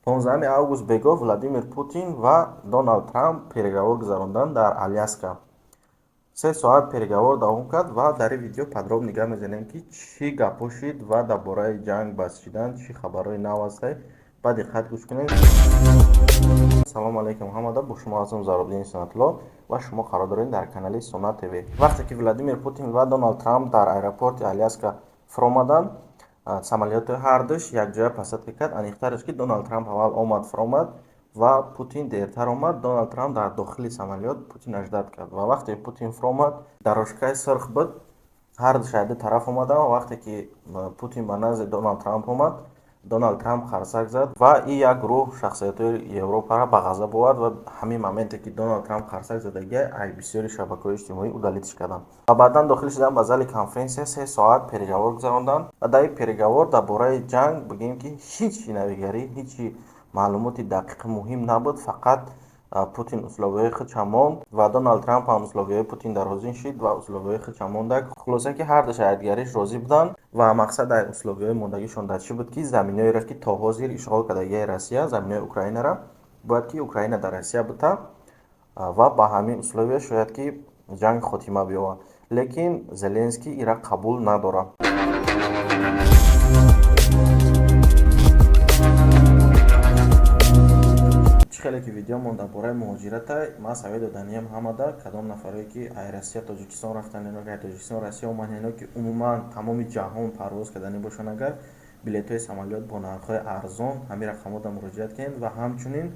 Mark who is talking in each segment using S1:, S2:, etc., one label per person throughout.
S1: 15 август бегоҳ Владимир Путин ва Доналд Трамп переговор гузаронданд дар Аляска. 3 соат переговор давом кард ва дар ин видео подробно гап мезанем, ки чӣ гапҳо шид ва дар бораи ҷанг бас шидан чӣ хабарҳои нав ҳастад. Ба диққат гӯш кунед. Салому алайкум ҳамада, бо шумо ҳастам Зарубдини Сунатулло ва шумо қарор доред дар канали Сунат ТВ. Вақте ки Владимир Путин ва Доналд Трамп дар аэропорти Аляска фуромаданд, самолёти ҳардуш якҷоя посадка кард. Аниқтараш, ки Доналд Трамп аввал омад, фуромад ва Путин дертар омад. Доналд Трамп дар дохили самолёт Путина ждать кард ва вақте Путин фуромад, дорожкаи сурх буд, ҳардуш аз ду тараф омаданд ва вақте ки Путин ба назди Доналд Трамп омад, Доналд Трамп қарсак зад ва ин як гурӯҳ шахсиятҳои Европаро ба ғазаб овард. Ва ҳамин моменте ки Доналд Трамп қарсак задагия, ай бисёри шабакаҳои иҷтимоӣ удалить карданд ва баъдан дохил шуданд ба зали конференсия, 3 соат переговор гузаронданд. Ва дар ин переговор дар бораи ҷанг, бигӯем, ки ҳеҷ навигарӣ, ҳеҷи маълумоти дақиқи муҳим набуд. Фақат Путин условияҳои худша монд ва Доналд Трамп ҳам условияҳои Путин розӣ шид ва условияҳои худша мондак. Хулоса, ки ҳардуш якдигариш розӣ буданд. Ва мақсад дар условияҳои мондагишон дар чӣ буд, ки заминҳоеро, ки то ҳозир ишғол кардагиаи Россия, заминҳои Украинара бояд ки Украина дар Россия бута ва ба ҳамин условия шояд ки ҷанг хотима биёбад. Лекин Зеленский ира қабул надорад. Чӣ хеле ки видеомон дар бораи муҳоҷирата, ман совет доданиям ҳамада, кадом нафарое ки ай Россия Тоҷикистон рафтан, ино ки ай Тоҷикистон Россия омадан, ино ки умуман тамоми ҷаҳон парвоз карданӣ бошанд, агар билетҳои самолёт бо нархҳои арзон, ҳамин рақамҳода муроҷиат кунед. Ва ҳамчунин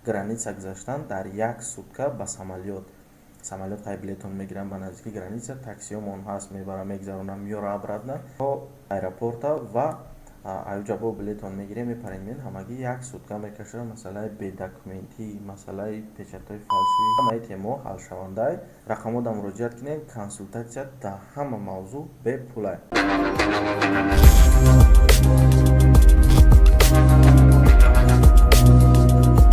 S1: граница гузаштан дар як сутка ба самолёт қай билетон мегиранд, ба наздики граница таксиҳомон ҳаст, мебаранд, мегузаронанд, меёранд обратно то аэропорта ва аюҷа бо билетон мегирем, мепарем. Меён, ҳамагӣ як сутка мекашад. Масъалаи бедокументӣ, масъалаи печатҳои фальшивый, ҳамаи темаҳо ҳалшавандай. Рақамҳода муроҷиат кунед, консултатсия дар ҳама мавзӯъ бепулай.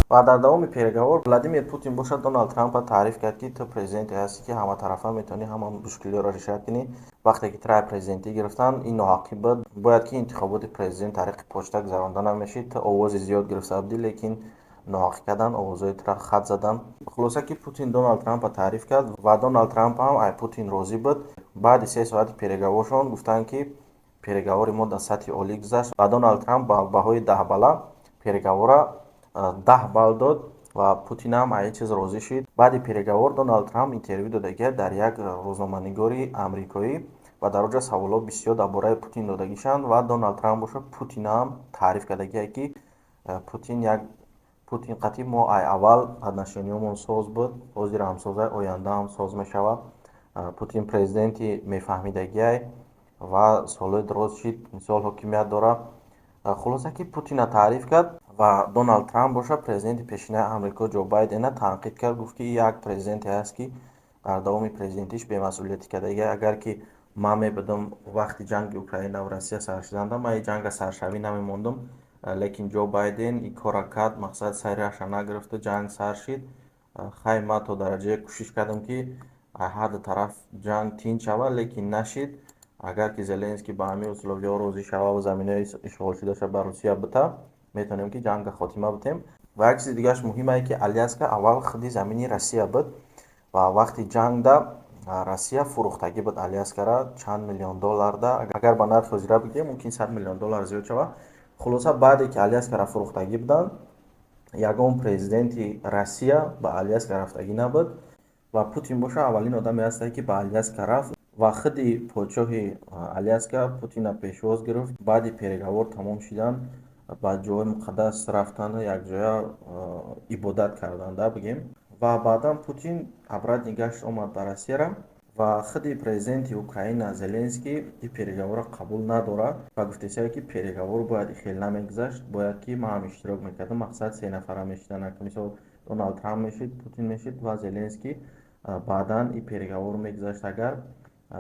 S1: Ва дар давоми переговор Владимир Путин бошад Доналд Трампа таъриф кард, ки ту президенте ҳастӣ, ки ҳаматарафа метавонӣ ҳама мушкилиҳоро решать кунӣ. Вақте ки туро президентӣ гирифтанд, ин ноҳаққӣ буд, бояд ки интихоботи президент тариқи почта гузаронда намешид. Ту овози зиёд гирифта будӣ, лекин ноҳаққӣ карданд, овозҳои туро хат заданд. Хулоса, ки Путин Доналд Трампа таъриф кард ва Доналд Трамп ҳам ай Путин розӣ буд. Баъди 3 соати переговоршон гуфтанд, ки переговори мо дар сатҳи олӣ гузашт ва Доналд Трамп ба баҳои 10 балла переговора 10 балл дод ва Путин ҳам аз ин чиз розӣ шид. Баъди переговор Доналд Трамп интервю додагия дар як рӯзноманигори амрикоӣ ва дар оҷа саволҳо бисёр дар бораи Путин додагишанд ва Доналд Трамп бошад Путин ҳам таъриф кардагия, ки Путин як Путин қатъи мо ай аввал отношениёмон соз буд, ҳозир ҳам созай, оянда ҳам соз мешавад. Путин президенти мефаҳмидагиай ва солҳои дароз шид, мисол, ҳокимият дорад. Хулоса, ки Путина таъриф кард ва Доналд Трамп бошад президенти пешинаи Амрико Ҷо Байдена танқид кард, гуфт, ки як президенте ҳаст, ки дар давоми президентиш бемасъулиятӣ кардагия. Агар ки ман мебудам, вақти ҷанги Украина ва Россия сар шуданда, ман ин ҷанга саршавӣ намемондум, лекин Ҷо Байден ин корра кард, мақсад сари нагирифту ҷанг сар шид. Хай, ман то дараҷае кӯшиш кардам, ки ҳарду тараф ҷанг тинч шавад, лекин нашид. Агар ки Зеленский ба ҳамин условияҳо розӣ шавад ва заминҳои ишғолшудаша ба Русия бита, метавонем, ки ҷанга хотима битем. Ва як чизи дигараш муҳимае, ки Аляска аввал худи замини Россия буд ва вақти ҷангда Россия фурӯхтагӣ буд Аляскара чанд миллион долларда. Агар ба нархи ҳозира бигирем, мумкин 100 миллион доллар зиёд шавад. Хулоса, баъде ки Аляскара фурӯхтагӣ буданд, ягон президенти Россия ба Аляска рафтагӣ набуд ва Путин боша аввалин одаме ҳастае, ки ба Аляска рафт ва худи подшоҳи Аляска Путина пешвоз гирифт. Баъди переговор тамом шидан, ба ҷои муқаддас рафтану якҷоя ибодат карданда, бигем. Ва баъдан Путин обратно гашт, омад ба Россияра ва худи президенти Украина Зеленский ин переговорро қабул надорад ва гуфтесае, ки переговор бояд хел намегузашт, бояд ки ман ҳам иштирок мекардам. Мақсад, се нафара мешидан, мисол, Доналд Трамп мешид, Путин мешид ва Зеленский. Баъдан ин переговор мегузашт, агар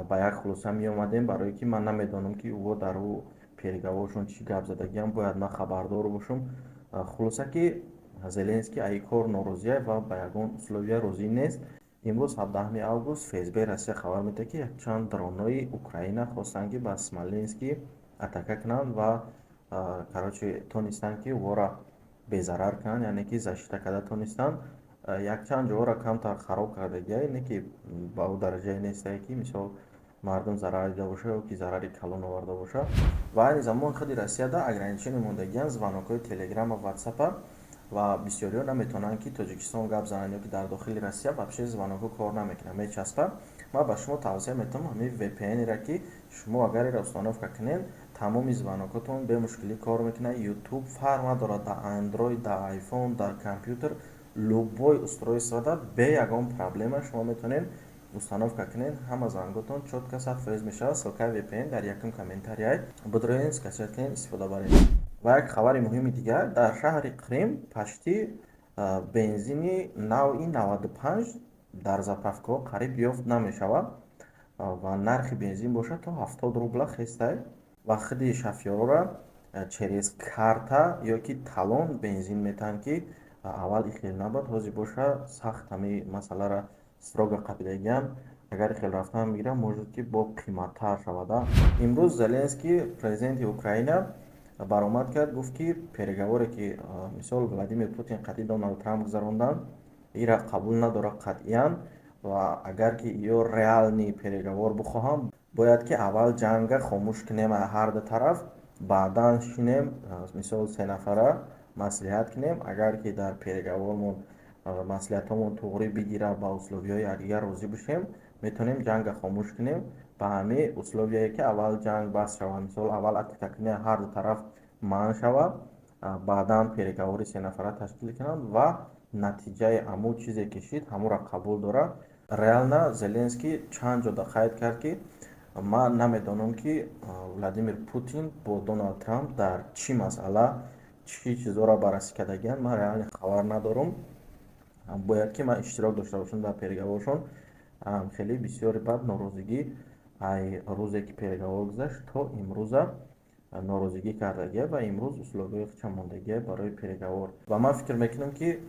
S1: ба як хулоса меомадем, барое ки ман намедонам, ки ӯ дар ӯ переговоршон чӣ гап задагиам, бояд ман хабардор бошам. Хулоса, ки Зеленский аз ин кор норозия ва ба ягон условия розӣ нест. Имрӯз, 17 август, ФСБ Россия хабар медиҳад, ки якчанд дронои Украина хостанд, ки ба Смоленский атака кунанд ва, короче, тонистанд, ки ӯро Безарар кунанд, яъне ки защита карда тонистанд. Якчанд ҷоҳоро камтар хароб кардагия, не ки ба ӯ дараҷае нестае, ки мисол мардум зарар дида боша ё ки зарари калон оварда боша. Ва айни замон худи Россияда ограничение мондагиянд звонокҳои Телеграма, Ватсапа, ва бисёриҳо наметавонанд, ки Тоҷикистон гап зананд ё ки дар дохили Россия вообще звонокҳо кор намекунанд, мечаспад. Ман ба шумо тавсия метавонам ҳамин VPN-ера, ки шумо агар инро установка кунед, тамоми звонокотон бемушкилӣ кор мекунад. Ютуб фарқ надорад, дар Андроид, дар Айфон, дар компютер, любой устройствода бе ягон проблема шумо метавонед установка кунед, ҳама занготон чётко 100% мешавад. Ссылкаи VPN дар якум комментарияй, бидроен, скачать кунед, истифода баред. Ва як хабари муҳими дигар: дар шаҳри Қрим почти бензини навъи 95 дар заправкаҳо қариб ёфт намешавад ва нархи бензин бошад то 70 рубла хестай. Ва худи шофёрора через карта ё ки талон бензин метаҳанд, ки аввал ин хел набуд. Ҳозир боша сахт ҳамин масъаларо строго қапидагианд. Агар хел рафтан бигирам, может, ки бо қиматтар шавада. Имрӯз Зеленский, президенти Украина, баромад кард, гуфт, ки переговоре, ки мисол Владимир Путин қатъи Доналд Трамп гузаронданд, ира қабул надорад қатъиян. Ва агар ки ё реальный переговор бихоҳам, бояд ки аввал ҷанга хомӯш кунем ҳар ду тараф, баъдан шинем, мисол сенафара маслиҳат кунем. Агар ки дар переговормон маслиҳатҳомон туғрӣ бигирад, ба условияҳои якдигар розӣ бошем, метавонем ҷанга хомӯш кунем. Ба ҳамин условияе, ки аввал ҷанг бас шавад, мисол аввал атакакунии ҳар ду тараф манъ шавад, баъдан переговори сенафара ташкил кунанд ва натиҷаи ҳамун чизе ки шид, ҳамонро қабул дорад. Реально Зеленский чанд ҷода қайд кард, ки ман намедонам, ки Владимир Путин бо Доналд Трамп дар чӣ масъала, чӣ чизҳоро баррасӣ кардагианд, ман реально хабар надорам, бояд ки ман иштирок дошта бошам дар переговоршон. Хеле бисёри баъд норозигӣ, ай рӯзе ки переговор гузашт то имрӯза норозигӣ кардагия ва имрӯз условияи худша мондагия барои переговор. Ва ман фикр мекунам, ки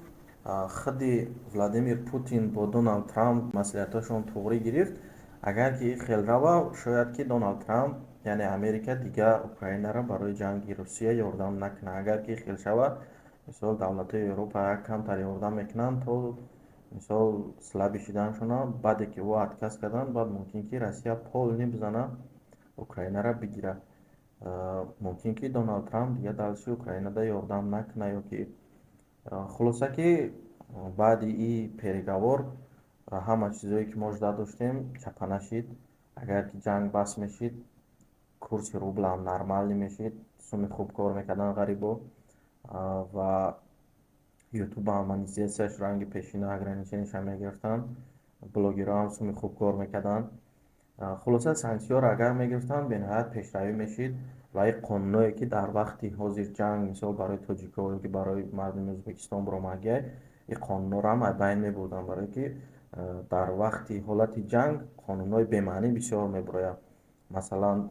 S1: худи Владимир Путин бо Доналд Трамп маслиҳатҳошон туғрӣ гирифт. Агар ки хел рава, шояд ки Доналд Трамп, яъне Америка, дигар Украинаро барои ҷанги Русия ёрдам накунад. Агар ки хел шавад, мисол давлатҳои Европа як камтар ёрдам мекунанд то мисол слабый шиданашона. Баъде ки ӯ отказ карданд, баъд мумкин ки Россия полный бизана, Украинаро бигирад. Мумкин ки Доналд Трамп дигар дальше Украинада ёрдам накунад ё ки хулоса, ки баъди и переговор ҳама чизое, ки мо ждать доштем, чапа нашид. Агар ки ҷанг бас мешид, курси рублам нормальный мешид, суми хуб кор мекарданд ғарибо ва Ютубам монетизатсияш ранги пешина ограниченияша мегирифтанд, блогерҳоам суми хуб кор мекарданд. Хулоса, санксияҳоро агар мегирифтанд, бениҳоят пешравӣ мешид. Ва ин қонунҳое, ки дар вақти ҳозир ҷанг, мисол барои тоҷикҳо ё ки барои мардуми Ӯзбекистон баромадгиай, ин қонунҳоро ҳам аз байн мебурданд, барое ки дар вақти ҳолати ҷанг қонунҳои бемаънӣ бисёр мебирояд. Масалан,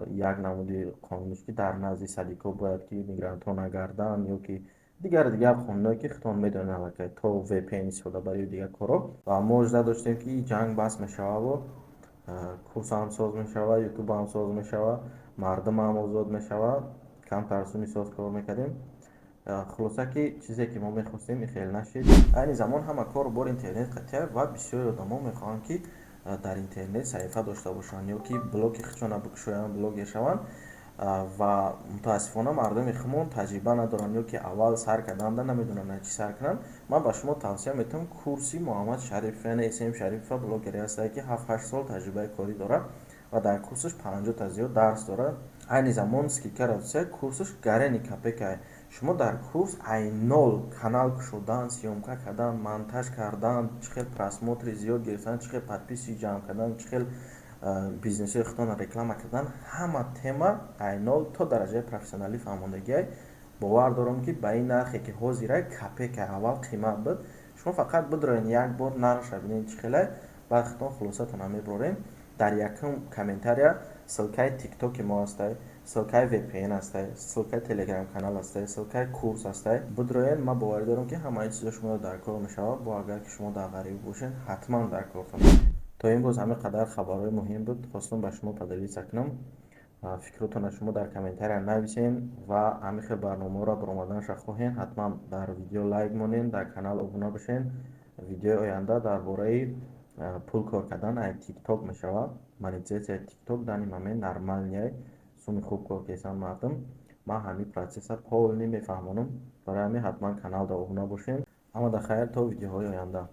S1: як намуди қонунеш, ки дар назди садикҳо бояд ки мигрантҳо нагарданд, ё ки дигару дигар қонунҳое, ки худтон медонед аллакай, то VPN истифода барию дигар корҳо. Ва мо ждать доштем, ки ҷанг бас мешаваду курсам соз мешавад, Ютубам соз мешавад, мардумам озод мешавад, камтар суми соз кор мекардем. Хулоса, ки чизе, ки мо мехостем, ин хел нашид. Айни замон ҳама кору бори интернет қатъия ва бисёри одамо мехоҳанд, ки дар интернет саҳифа дошта бошанд ё ки блоги худшона бикушоянд, блогер шаванд. Ва мутаассифона мардуми худмон таҷриба надоранд ё ки аввал сар карданда намедонанд, чӣ сар кунанд. Ман ба шумо тавсия метавам курси Муҳаммад Шарипов, яъне СМ Шарипова, блогере ҳастае, ки 7-8 сол таҷрибаи корӣ дорад ва дар курсаш 50-та зиёд дарс дорад. Айни замон скидка рафтааст, курсаш гарени копейка. Шумо дар курс ай нол канал кушодан, съёмка кардан, монтаж кардан, чӣ хел просмотри зиёд гирифтан, чӣ хел подписчик ҷамъ кардан, чӣ хел бизнесҳои худтонро реклама кардан, ҳама тема ай нол то дараҷаи профессионалӣ фаҳмондагиай. Бовар дорам, ки ба ин нархе, ки ҳозирай, копейка. Аввал қимат буд. Шумо фақат бидроен, як бор нархша бинед, чӣ хелай, баъд худтон хулосатонро мебарорем. Дар якум комментария ссылкаи Тиктоки мо ҳастай, ссылкаи VPN ҳастай, ссылкаи Телеграм канал ҳастай, ссылкаи курс ҳастай, бидроен. Ман боварӣ дорам, ки ҳамаи чизо шуморо дар кор мешавад. Бо агар ки шумо дар ғарибӣ бошед, ҳатман дар кортон. То имрӯз ҳамин қадар хабарҳои муҳим буд, хостам ба шумо поделиться кунам. Фикротонро шумо дар комментария нависен ва ҳамин хел барномаҳоро баромаданашро хоҳем, ҳатман дар видео лайк монед, дар канал обуна бошед. Видеои оянда дар бораи пул кор кардан ай ТикТок мешавад. Монетизатсияи ТикТок данный момент нормальный, суми хуб кор кардасан мардум. Ман ҳамин процесса полный мефаҳмонам. Барои ҳамин ҳатман каналда обуна бошед. Ҳамада хайр, то видеоҳои оянда.